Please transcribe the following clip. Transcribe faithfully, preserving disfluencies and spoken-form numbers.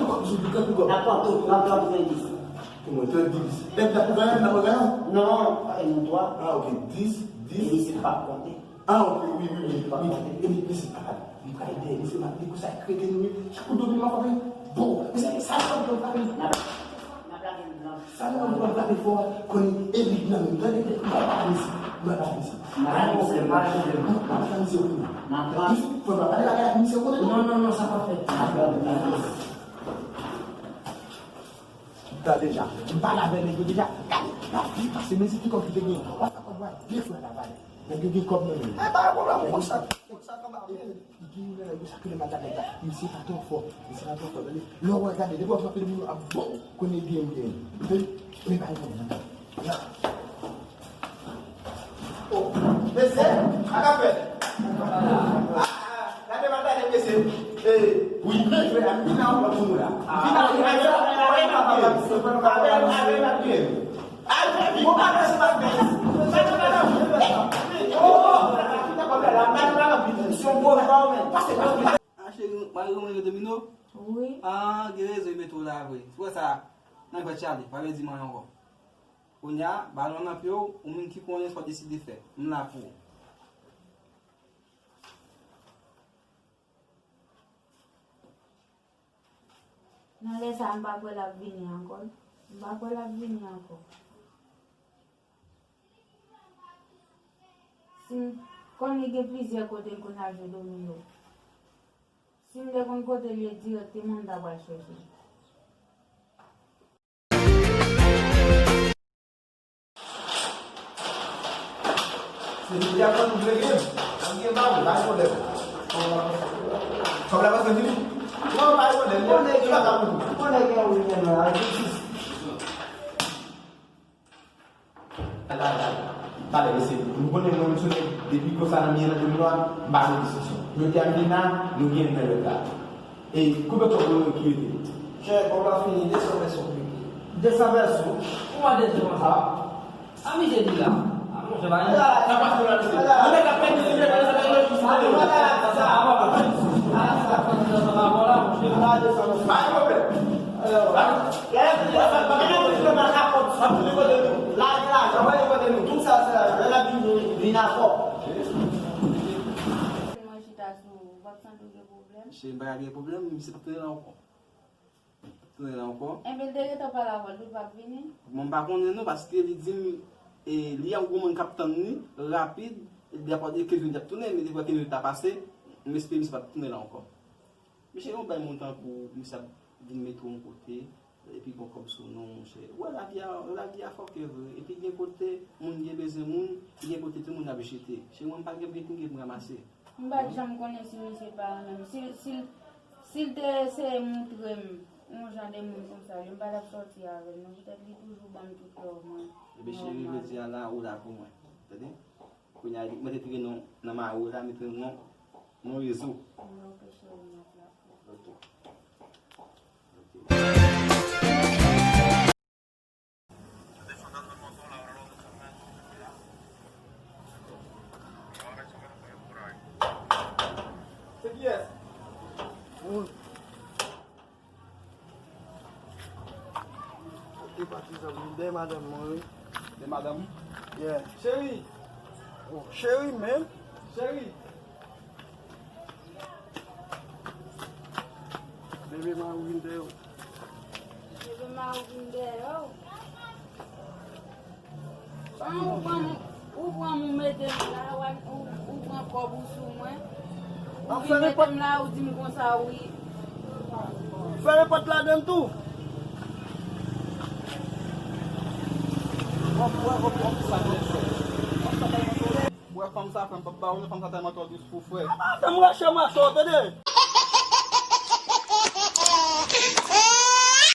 Kanpe kòb, Zoubi, kanpe kòb. N ap konte, n ap konte dis. Pou mwen, trant dis. Lè n ap ganyan, n ap ganyan? Non, e nou twa. Ah, ok, dis, dis. E misye pa konte. Ah, ok, wi, wi, wi. Epi, epi, mesye, papa, m pral dèyè, mesye, m ap dekonsakrete nou, wi. Chak kou domi m ap frape. Bon, mesye, sa nou konn frape. N ap, n ap lage l blan. Sa nou konn frape fò, konnen elit nan menm, tande, m pral pale mesye, m pral pale mesye. M pral pale mesye, m pral pale mesye, m pral pale mesye, konnen. Mesye, fò m pral pale bagay ak misye, konnen, non? Non, non, non, sa p ap fèt. N ap lage l blan. Sa deja. M pale avè nèg yo deja. Gade, l ap vin pase, men se ki kòb ki te gen. W ap fè kòb la de fwa la valè. Nèg yo gen kòb nan men yo. E pa yon pwoblèm, ou konn sa, ou konn sa, kòb la vin. Li gen youn nan nèg yo sa ki le mal ta nèg la. Misye pa twò fò. Misye pa twò fò. Tande, lè w wè gade, depi w ap frape moun yo ap bon, konnen gen, gen. Tande, men pa yon pwoblèm. Ya. Oh, mesye, sa k ap fèt? Ah, ah, gade, gade, mesye. Eh, wi, men jwe la, vin la, w ap la. Vin la, vin la, vin la, vin la. Avè m, avè m ap jwe. Al fè vit. Bon, pa pèse pa pèse. Sa nou pa nan vit. Oh, se yon gwo jwa, men. Pase, pase. Ah, cheri, mwen renmen jwe domino. Wi. Ah, gen rezon, li mete w la vre. Se pou sa, nan fè chale, pa vle di m anyen ankò. Kounye a, balon nan pye w, ou menm ki konnen sa w deside fè. M la pou ou. Nan lè sa a, m pa kwè l ap vini ankò. M pa kwè l ap vini ankò. Si m konn li gen plizyè kote l konn al jwe domino. Si m te konn kote l ye dirèkteman, m ta pral chèche l. Se li ki ap fè nou vle gen. An gen ba ou, pa gen pwoblèm. Kòb la pase vini. Non, pa gen pwoblèm. Bon, nèg yo, bon, nèg yo, wi, men, non, al jistis. Talè, mesye, nou konnen mwen, m sou nèg, depi konsa nan mitan nan domino a, m pa nan diskisyon. Jodi a, m vin la, nou gen nan lòt la. E koupe kòb mwen ki rete? Chè, kòb la fini, de san vèso ki rete. De san vèso? Ou pa de san vèso? A, misye di la. A, monchè, pa gen. Sa pa fè la, mesye. Mwen, nèg la pèdi, se nèg la, sa pa gen. Mwen chita sou ou, w ap santi w gen pwoblèm? Che, m pa ka gen pwoblèm, misye p ap tounen la ankò. Tounen la ankò. Enben, l te gentan pale avè w, li p ap vini? Bon, m pa konnen non, paske li di m, e, li a yon gwo moun k ap tann li, rapid, li ap, e, kenz minit ap tounen, men li wè kenz minit la pase, m espere misye p ap tounen la ankò. Mesye, yon bay moun tankou misye ap vin mete w yon kote, epi gon kòb sou non, monchè. Ou wè lavi a, lavi a fòkè vre. Epi gen kote moun gen bezwen moun, gen kote tout moun ap jete. Che, mwen m pa gen byen pou m ranmase. M pa t janm konnen si misye pa renmen m. Si, si, si l te eseye montre m yon jan de moun konsa, wi, m pa t ap sòti avè l non. Poutèt li toujou ban m tout love mwen. Ebyen, cheri, jodi a la, ou la pou mwen. Tande? Kounye a, mwen te tire non nan mari w la, mete non, non rezo. Ok, cheri, m ap la pou ou. Ok. Ok. Se kiyès? Ou. Kote patizan m, de madanm mwen, wi. De madanm? Yeah. Cheri. Oh, cheri, men. Cheri. Bebe mari vin dèyè w. Bebe mari vin dèyè w. An, ou pran m, ou pran m, ou mete m la, ou, ou pran kòb ou sou mwen. Ou vin mete m la, ou di m konsa, wi. Fè nenpòt ladann tou. Wè, wè, wè, wè, sa fè. Wè, fanm sa fè, m p ap ba ou non, fanm sa tèlman twò dous pou frè. Apa, fè m rache machè w, tande.